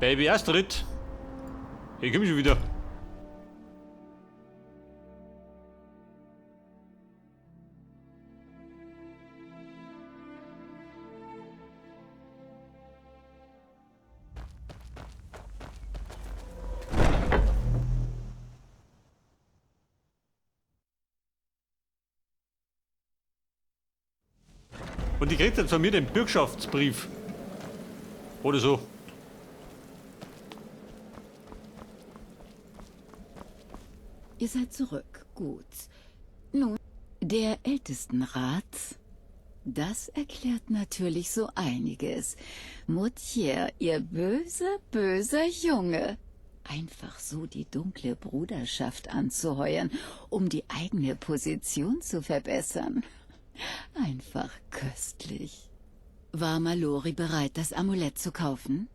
Baby Astrid. Ich komm schon wieder. Und die kriegt dann von mir den Bürgschaftsbrief. Oder so. Ihr seid zurück. Gut. Nun, der Ältestenrat. Das erklärt natürlich so einiges. Muthier, ihr böser, böser Junge. Einfach so die dunkle Bruderschaft anzuheuern, um die eigene Position zu verbessern. Einfach köstlich. War Malori bereit, das Amulett zu kaufen?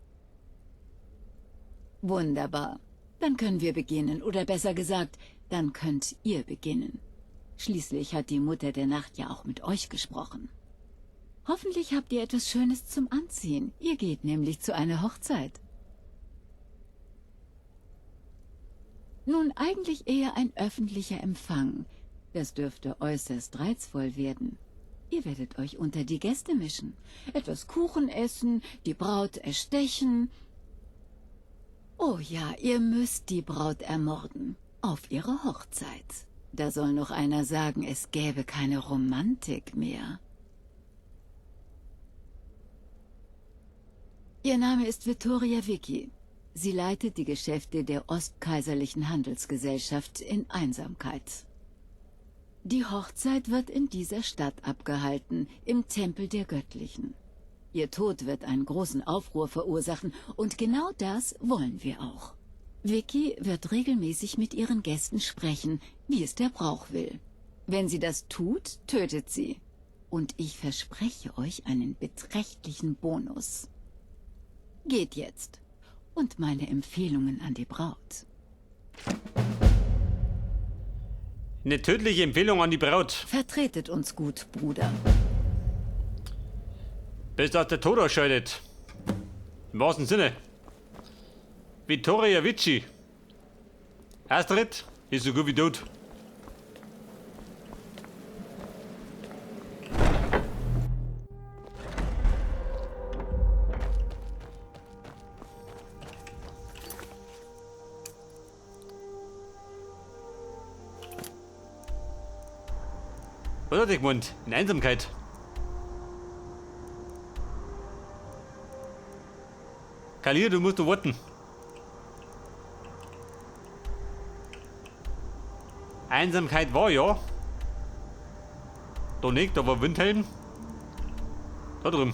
Wunderbar. Dann können wir beginnen, oder besser gesagt, dann könnt ihr beginnen. Schließlich hat die Mutter der Nacht ja auch mit euch gesprochen. Hoffentlich habt ihr etwas Schönes zum Anziehen. Ihr geht nämlich zu einer Hochzeit. Nun, eigentlich eher ein öffentlicher Empfang. Das dürfte äußerst reizvoll werden. Ihr werdet euch unter die Gäste mischen, etwas Kuchen essen, die Braut erstechen. Oh ja, ihr müsst die Braut ermorden. Auf ihre Hochzeit. Da soll noch einer sagen, es gäbe keine Romantik mehr. Ihr Name ist Vittoria Vicky. Sie leitet die Geschäfte der Ostkaiserlichen Handelsgesellschaft in Einsamkeit. Die Hochzeit wird in dieser Stadt abgehalten, im Tempel der Göttlichen. Ihr Tod wird einen großen Aufruhr verursachen und genau das wollen wir auch. Vicky wird regelmäßig mit ihren Gästen sprechen, wie es der Brauch will. Wenn sie das tut, tötet sie. Und ich verspreche euch einen beträchtlichen Bonus. Geht jetzt. Und meine Empfehlungen an die Braut. Eine tödliche Empfehlung an die Braut. Vertretet uns gut, Bruder. Bis dass der Tod ausscheidet. Im wahrsten Sinne. Vittoria Vici. Astrid ist so gut wie tot. Was hat er gemeint? In Einsamkeit. Kalir, du musst warten. Einsamkeit war ja. Da nicht, da war Windhelm. Da drüben.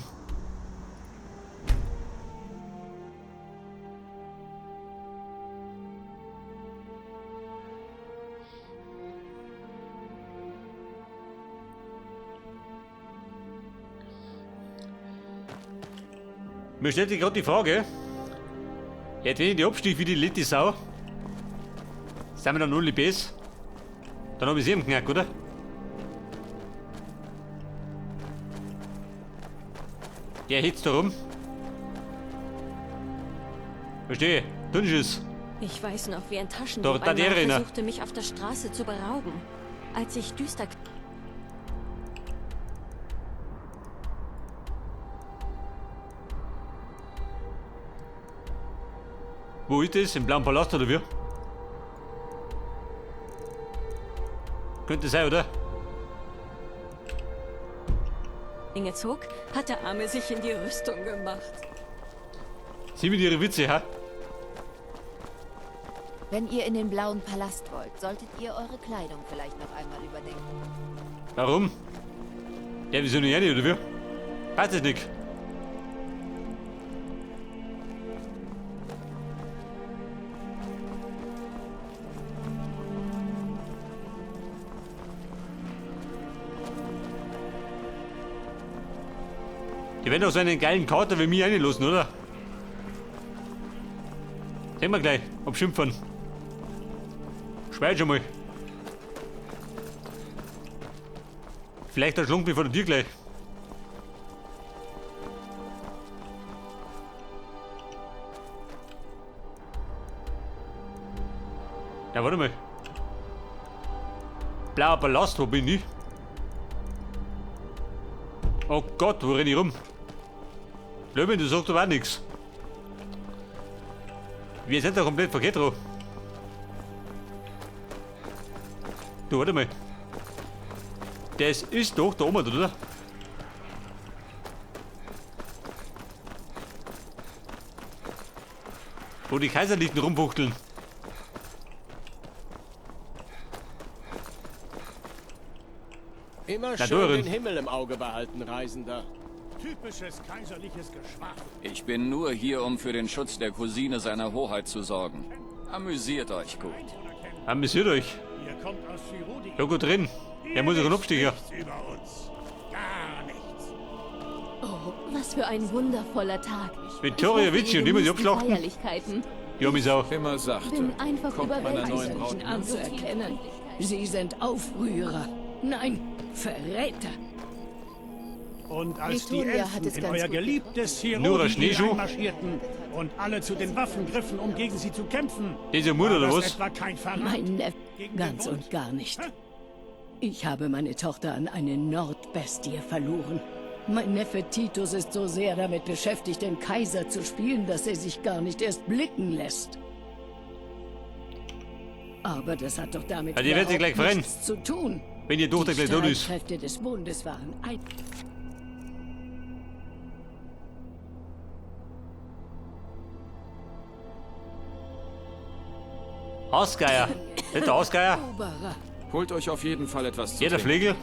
Mir stellt sich gerade die Frage, jetzt wenn ich die abstich wie die letzte Sau, sind wir dann null Bs? Dann hab ich sie im Knack, oder? Der hitzt da rum. Verstehe, Dünnschiss. Ich weiß noch, wie ein Taschendieb Doch, da einmal der Renner. versuchte, mich auf der Straße zu berauben. Als ich düster Wo ist das? Im Blauen Palast oder wie? Könnte sein, oder? Dinge zog, hat der Arme sich in die Rüstung gemacht. Sie mit ihre Witze, ha? Wenn ihr in den Blauen Palast wollt, solltet ihr eure Kleidung vielleicht noch einmal überdenken. Warum? Ja, wieso nicht rein, oder wie? Passt das nicht? Die werden doch so einen geilen Kater wie mich reinlassen, oder? Sehen wir gleich, ob schimpfen. Schweig schon mal. Vielleicht erschlungt mich vor der Tür gleich. Ja, warte mal. Blauer Palast, wo bin ich? Oh Gott, wo renn ich rum? Löwen, du sagst aber auch nichts. Wir sind da komplett verkehrt drauf. Du, warte mal. Das ist doch da oben, oder? Wo die Kaiserlichen rumfuchteln. Immer Na, schön Dorin. den Himmel im Auge behalten, Reisender. Typisches kaiserliches Geschwafel. Ich bin nur hier, um für den Schutz der Cousine seiner Hoheit zu sorgen. Amüsiert euch gut. Amüsiert euch. Ihr kommt aus Cyrodiil. Ja, gut drin. Er muss ja keinen Abstecher. Nichts über uns. Gar nichts. Oh, was für ein wundervoller Tag. Vittoria Ich hoffe, Vici ihr und die muss ich genießt die abschlachten. Feierlichkeiten. Ja, mich auch. Immer sachte. Bin einfach Kommt meiner überwältigt. neuen Braut Anzuerkennen. Sie sind Aufrührer. Nein, Verräter. Und als die Victoria hat Elfen es in ganz euer gut geliebtes Nur ein Cyrodiil Schneeschuh? einmarschierten und alle zu den Waffen griffen, um gegen sie zu kämpfen, Diese Mutter war oder das was? etwa kein Verrat? Mein Neffe. Gegen den Ganz Bund? und gar nicht. Hä? Ich habe meine Tochter an eine Nordbestie verloren. Mein Neffe Titus ist so sehr damit beschäftigt, den Kaiser zu spielen, dass er sich gar nicht erst blicken lässt. Aber das hat doch damit Ja, die wird sich überhaupt gleich freuen. nichts zu tun. Wenn ihr Tochter Die gleich tot ist. Streitkräfte des Bundes waren ein Hausgeier. Nicht der Hausgeier. Oberer. Holt euch auf jeden Fall etwas zu Jeder trinken. Pflegel.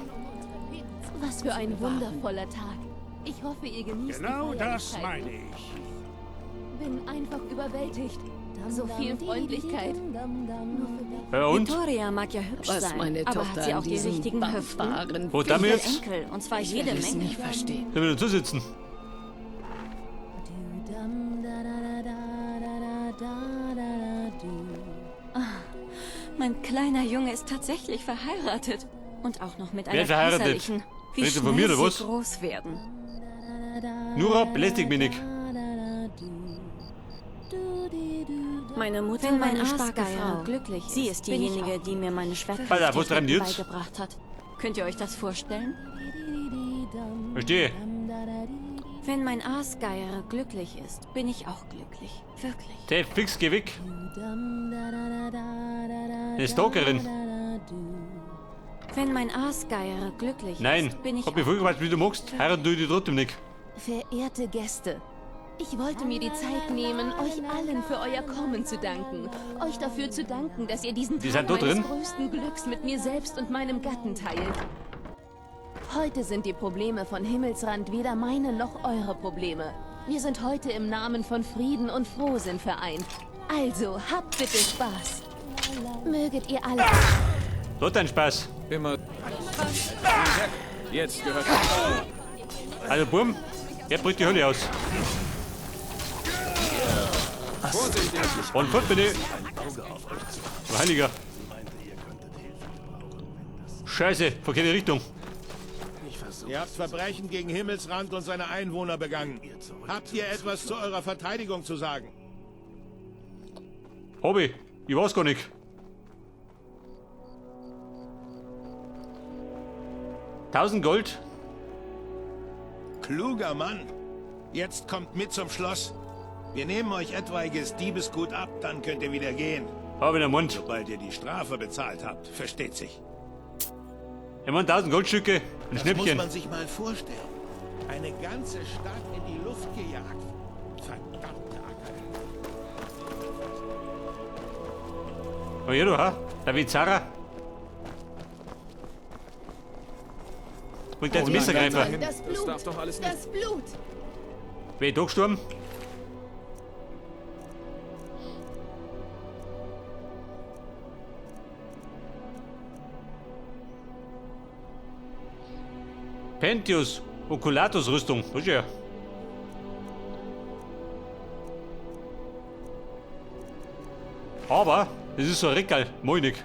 Was für ein wundervoller Tag. Ich hoffe, ihr genießt Genau die das Feierlichkeiten. meine ich. Bin einfach überwältigt. So viel Freundlichkeit. Ja, und? Victoria mag ja hübsch Was sein, meine aber Tochter hat sie an auch die diesem richtigen Hüften? Barbaren Wo damit Ich will jetzt? Enkel, und zwar Ich jede werde es Menge. nicht verstehen. Sollen wir dazu sitzen? Mein kleiner Junge ist tatsächlich verheiratet. Und auch noch mit Wer einer ist verheiratet? Kaiserlichen. Wie Redest du schnell von mir, oder sie was? groß werden. Nura, belästigt mich nicht. Meine Mutter Wenn war mein eine starke Aasgeier Frau. glücklich Sie ist, ist bin ich diejenige, auch die mir meine Alter, Schwertkampftechniken wo treiben die jetzt? beigebracht hat. Könnt ihr euch das vorstellen? Verstehe. Wenn mein Aasgeier glücklich ist, bin ich auch glücklich. Wirklich. Der fix, geh weg. Eine Stalkerin. Wenn mein Aasgeier glücklich Nein, ist, bin ich hab mich auch voll gemacht, wie du magst. Heiraten tu ich dich trotzdem nicht. Verehrte Gäste, ich wollte mir die Zeit nehmen, euch allen für euer Kommen zu danken. Euch dafür zu danken, dass ihr diesen Die Tag sind da meines drin? größten Glücks mit mir selbst und meinem Gatten teilt. Heute sind die Probleme von Himmelsrand weder meine noch eure Probleme. Wir sind heute im Namen von Frieden und Frohsinn vereint. Also, habt bitte Spaß. Möget ihr alle... Dort dein Spaß. Immer. Jetzt gehört. Also, Burm, er bricht die Hölle aus. Vorsichtig! Und fort bitte. Du Heiliger. Scheiße, verkehrte Richtung. Ihr habt Verbrechen gegen Himmelsrand und seine Einwohner begangen. Habt ihr etwas zu eurer Verteidigung zu sagen? Hobby, ich weiß gar nicht. Tausend Gold. Kluger Mann. Jetzt kommt mit zum Schloss. Wir nehmen euch etwaiges Diebesgut ab, dann könnt ihr wieder gehen. Hab in den Mund. Sobald ihr die Strafe bezahlt habt, versteht sich. Ich meine 1000 Goldstücke, ein Das muss Schnäppchen. man sich mal vorstellen. Eine ganze Stadt in die Luft gejagt. Verdammte Akademie. Oh ja, du, ha? Der Vizarra. Bringt jetzt Oh nein, Messergreifer. nein, nein. Das Das Blut! darf doch alles nicht. Das Blut! Wer ist da gestorben? Pentius Oculatus Rüstung. Das ist ja. Aber das ist so ein Reckerl. Moinig.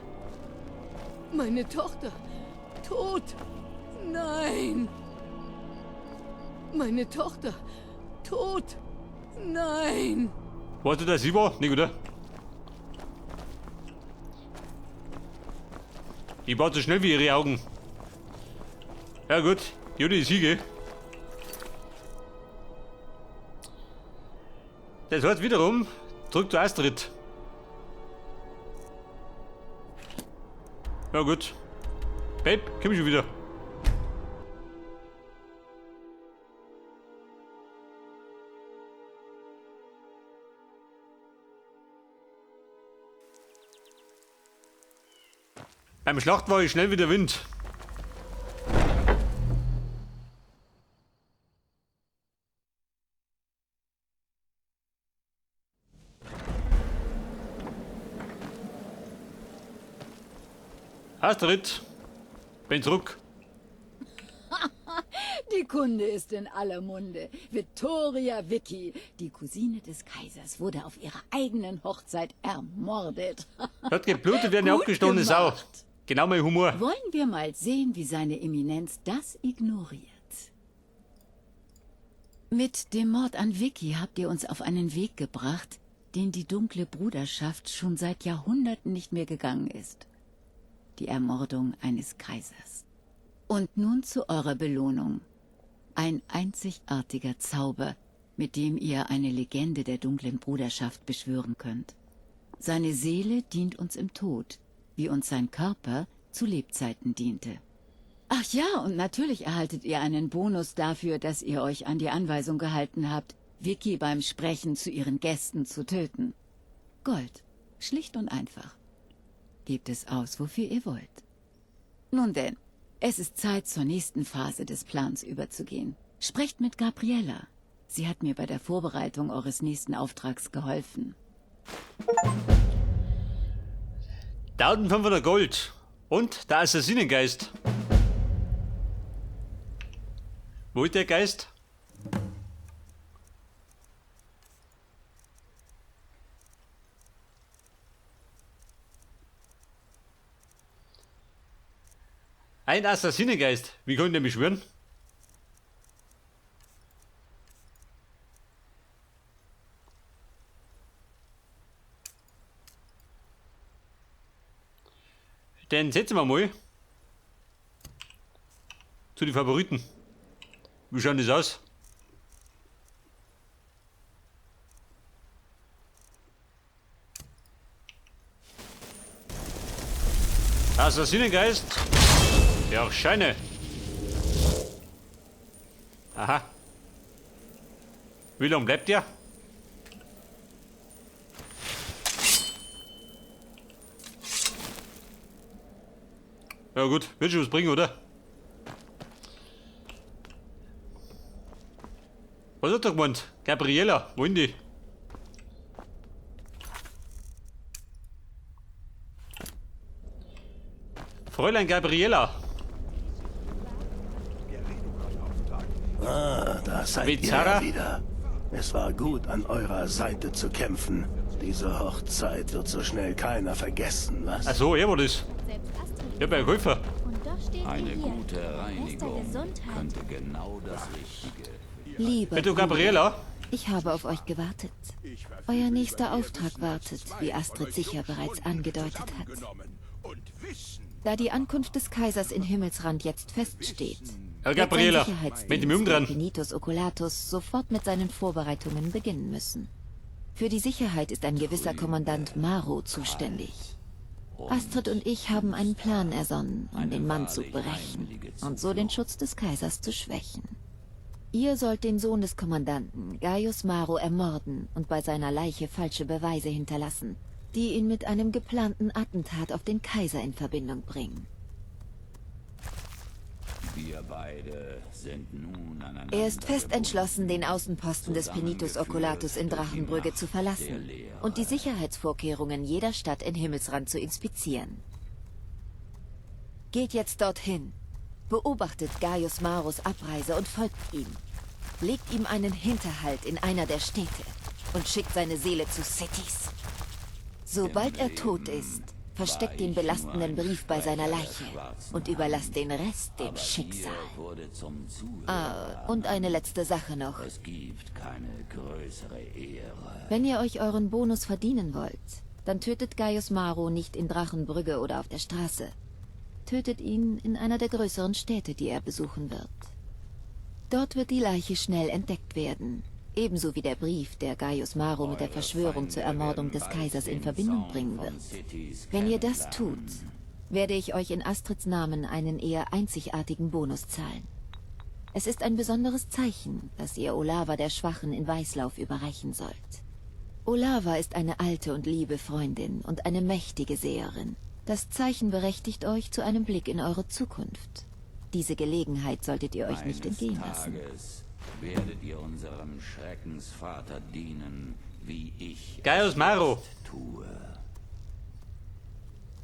Meine Tochter. Tot. Nein. Meine Tochter. Tot. Nein. Weißt du, dass ich war? Nicht, oder? Ich war zu schnell wie ihre Augen. Ja gut, Judy ist hier, gell? Das heißt wiederum, zurück zu Astrid. Ja gut. Babe, komm schon wieder. Beim Schlacht war ich schnell wie der Wind. Astrid, bin zurück. Die Kunde ist in aller Munde. Vittoria Vicky, die Cousine des Kaisers, wurde auf ihrer eigenen Hochzeit ermordet. Hat geblutet wie eine Gut abgestochene Sau. gemacht. Genau mein Humor. Wollen wir mal sehen, wie seine Eminenz das ignoriert. Mit dem Mord an Vicky habt ihr uns auf einen Weg gebracht, den die dunkle Bruderschaft schon seit Jahrhunderten nicht mehr gegangen ist. Die Ermordung eines Kaisers. Und nun zu eurer Belohnung. Ein einzigartiger Zauber, mit dem ihr eine Legende der dunklen Bruderschaft beschwören könnt. Seine Seele dient uns im Tod, wie uns sein Körper zu Lebzeiten diente. Ach ja, und natürlich erhaltet ihr einen Bonus dafür, dass ihr euch an die Anweisung gehalten habt, Vicky beim Sprechen zu ihren Gästen zu töten. Gold. Schlicht und einfach. Gebt es aus, wofür ihr wollt. Nun denn, es ist Zeit, zur nächsten Phase des Plans überzugehen. Sprecht mit Gabriella. Sie hat mir bei der Vorbereitung eures nächsten Auftrags geholfen. 1500 Gold. Und der Assassinengeist. Wo ist der Geist? Ein Assassinengeist. Wie kann ich den beschwören? Den setzen wir mal zu den Favoriten. Wie schaut das aus? Assassinengeist. Ja, Scheine. Aha. Wie lange bleibt der? Ja gut, wird schon was bringen, oder? Was hat er gemeint? Gabriela, wo ist die? Fräulein Gabriela. Ah, da seid ihr Bizarra? ja wieder. Es war gut, an eurer Seite zu kämpfen. Diese Hochzeit wird so schnell keiner vergessen, was? Ach so, er war das. Ich hab ja geholfen. Eine gute Reinigung könnte genau das Richtige. Lieber Bitte, Gabriela. Ich habe auf euch gewartet. Euer nächster Auftrag wartet, wie Astrid sicher bereits angedeutet hat. Da die Ankunft des Kaisers in Himmelsrand jetzt feststeht, Ja, wird sein Gabriela, Sicherheitsdienst, mit dem Jungen dran. der Penitus Oculatus, sofort mit seinen Vorbereitungen beginnen müssen. Für die Sicherheit ist ein gewisser Kommandant Maro zuständig. Astrid und ich haben einen Plan ersonnen, um den Mann zu brechen und so den Schutz des Kaisers zu schwächen. Ihr sollt den Sohn des Kommandanten, Gaius Maro, ermorden und bei seiner Leiche falsche Beweise hinterlassen, die ihn mit einem geplanten Attentat auf den Kaiser in Verbindung bringen. Wir beide sind nun aneinander. Er ist fest entschlossen, den Außenposten des Penitus Oculatus in Drachenbrügge zu verlassen und die Sicherheitsvorkehrungen jeder Stadt in Himmelsrand zu inspizieren. Geht jetzt dorthin. Beobachtet Gaius Maros Abreise und folgt ihm. Legt ihm einen Hinterhalt in einer der Städte und schickt seine Seele zu Cities. Sobald er tot ist, versteckt den belastenden Brief bei seiner Leiche und überlasst den Rest dem Schicksal. Wurde zum Zuhörer. Ah, und eine letzte Sache noch. Es gibt keine größere Ehre. Wenn ihr euch euren Bonus verdienen wollt, dann tötet Gaius Maro nicht in Drachenbrügge oder auf der Straße. Tötet ihn in einer der größeren Städte, die er besuchen wird. Dort wird die Leiche schnell entdeckt werden. Ebenso wie der Brief, der Gaius Maro mit der Verschwörung zur Ermordung des Kaisers in Verbindung bringen wird. Wenn ihr das tut, werde ich euch in Astrids Namen einen eher einzigartigen Bonus zahlen. Es ist ein besonderes Zeichen, das ihr Olava der Schwachen in Weißlauf überreichen sollt. Olava ist eine alte und liebe Freundin und eine mächtige Seherin. Das Zeichen berechtigt euch zu einem Blick in eure Zukunft. Diese Gelegenheit solltet ihr euch nicht entgehen lassen. Tages werdet ihr unserem Schreckensvater dienen, wie ich Gaius Maro. tue.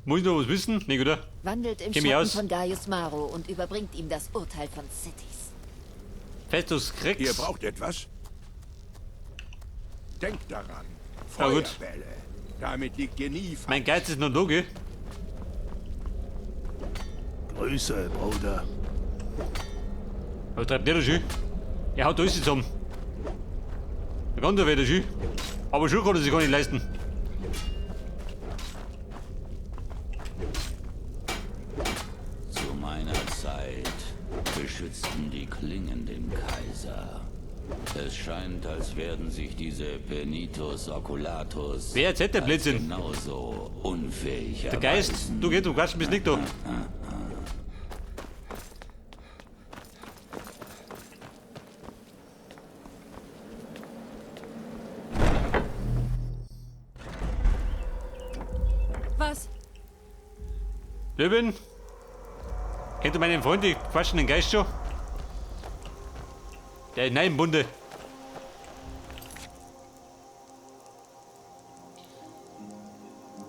Muss ich noch was wissen? Nee, oder? Wandelt im Geh mich Schatten aus. von Gaius Maro und überbringt ihm das Urteil von Cities. Festus Krex. Ihr braucht etwas? Denkt daran. Na gut. Feuerbälle. Damit liegt ihr nie falsch. Mein Geiz ist noch da, gell? Grüße, Bruder. Was treibt der da schön? Er haut alles zusammen. Der kann da wieder schön. Aber Schuhe kann er sich gar nicht leisten. Zu meiner Zeit beschützten die Klingen den Kaiser. Es scheint, als werden sich diese Penitus Oculatus Wer erzählt der als Blödsinn? genauso unfähig Der Geist, erweisen. du geh, du quatschst bist nicht da. Was? Löwin? Kennt ihr meinen Freund, die quatschenden Geist schon? Der ist nein im Bunde.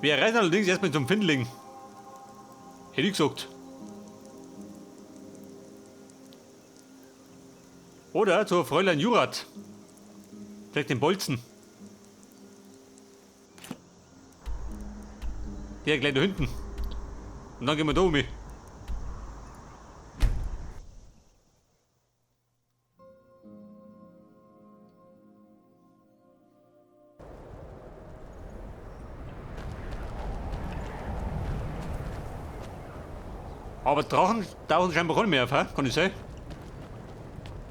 Wir reisen allerdings erstmal zum Findling. Hätte ich gesagt. Oder zur Fräulein Jurat. Vielleicht den Bolzen. Der gleich da hinten. Und dann gehen wir da um. Aber Drachen tauchen scheinbar gar nicht mehr auf, hä? Kann das sein?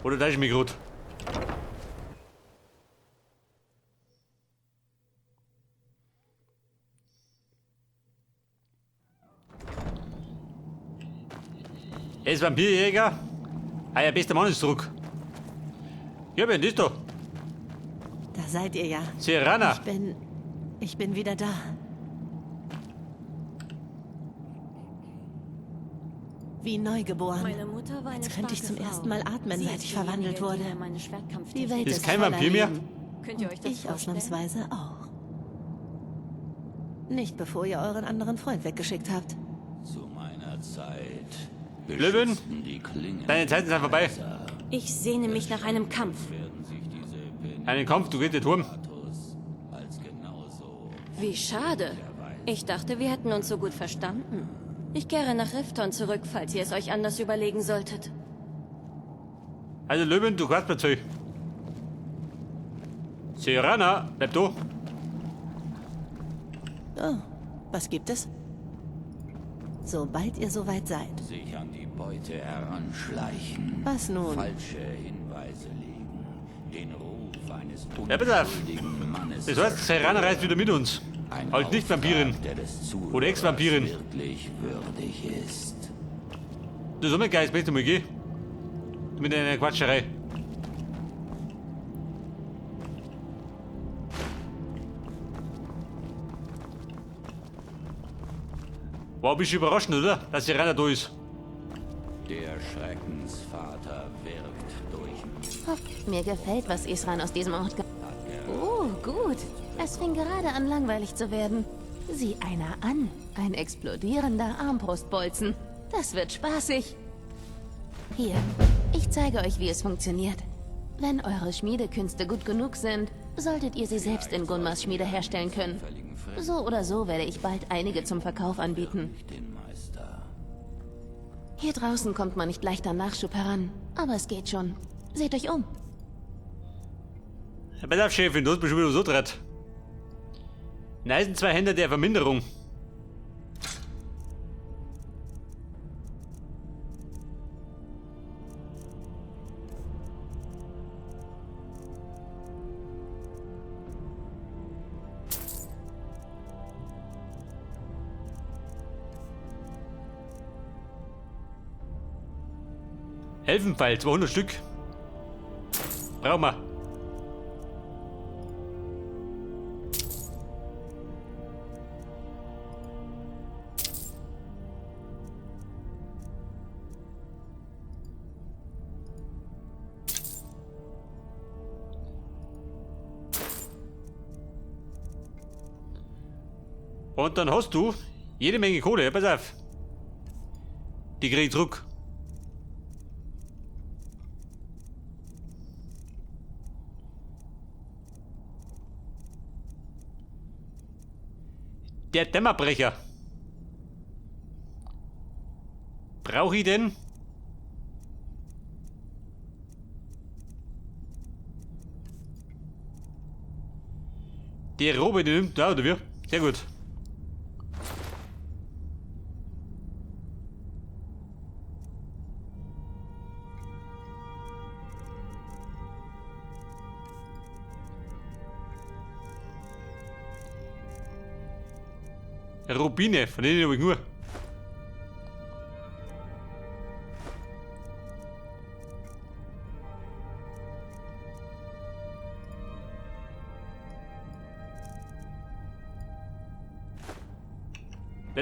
Oder täusche ich mich gerade? Er ist Vampirjäger. Euer bester Mann ist zurück. Ja, wer ist das da? Da seid ihr ja. Serana. Ich bin wieder da. Wie neugeboren. Meine Mutter war eine Jetzt könnte ich starke zum Frau. ersten Mal atmen, Sie seit ist ich verwandelt diejenige, wurde. die mir meine Die Schwertkampftechnik Welt Ist ist kein voller Vampir mehr? Leben. Könnt ihr euch das Ich vorstellen? ausnahmsweise auch. Nicht bevor ihr euren anderen Freund weggeschickt habt. Zu meiner Zeit Löwin, beschützten die Klingen deine Zeiten sind vorbei. Ich sehne mich nach einem Kampf. Einen Kampf, du gehst nicht heim. als genauso Wie schade. Ich dachte, wir hätten uns so gut verstanden. Ich kehre nach Rifton zurück, falls ihr es euch anders überlegen solltet. Also Löwin, du quatschst mir zu. Serana, bleib da. Oh, was gibt es? Sobald ihr soweit seid. sich an die Beute heranschleichen. Was nun? Falsche Hinweise legen, den Ruf eines Ja, bitte. unschuldigen Mannes Das heißt, Serana reist wieder mit uns. Ein Halt nicht Vampirin. Auftrag, der des Oder Ex-Vampirin. wirklich würdig ist. Du soll mir Geist, möchtest du mal gehen? Mit deiner Quatscherei. War ein bisschen überraschend, oder? Dass Serana da ist. Der Schreckensvater wirkt durch Hoff, mir gefällt, was Isran aus diesem Ort ge... Oh, gut. Es fing gerade an, langweilig zu werden. Sieh einer an. Ein explodierender Armbrustbolzen. Das wird spaßig. Hier, ich zeige euch, wie es funktioniert. Wenn eure Schmiedekünste gut genug sind, solltet ihr sie selbst in Gunmars Schmiede herstellen können. So oder so werde ich bald einige zum Verkauf anbieten. den Meister. Hier draußen kommt man nicht leicht an Nachschub heran, aber es geht schon. Seht euch um. Ja, Pass auf, Chefin, du hast mich schon wieder so draht. Nein, sind zwei Hände der Verminderung. Elfenpfeil, 200 Stück. Brauchen wir. Und dann hast du jede Menge Kohle. Pass auf. Die krieg ich zurück. Der Dämmerbrecher. Brauche ich den? Die Robe, die nimmt, ja, oder wie? Sehr gut. Rubine, von denen habe ich nur.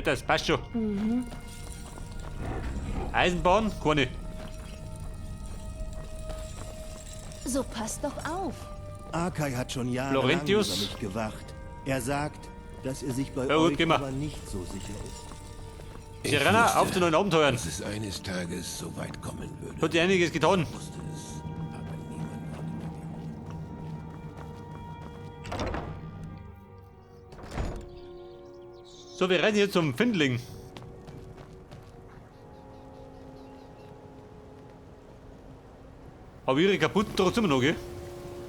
Das passt schon. Mhm. Eisenbahn, keine. So passt doch auf. Arkai hat schon jahrelang über Laurentius. mich gewacht. Er sagt, dass er sich bei Ja, gut, euch geh mal. aber nicht so sicher ist. Ich Serana, wusste, auf zu neuen Abenteuern. Dass es eines Tages so weit kommen würde. Hat sich einiges getan. Ich wusste es, aber niemand wollte mir glauben. So, wir reisen jetzt zum Findling. Aber ihre kaputten trotzdem immer noch, gell?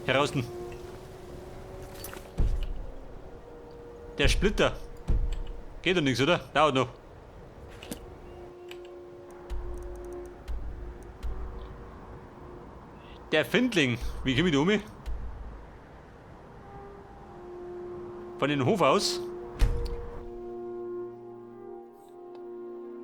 Heraußen. Der Splitter. Geht doch nichts, oder? Dauert noch. Der Findling. Wie komme ich da um? Von den Hof aus.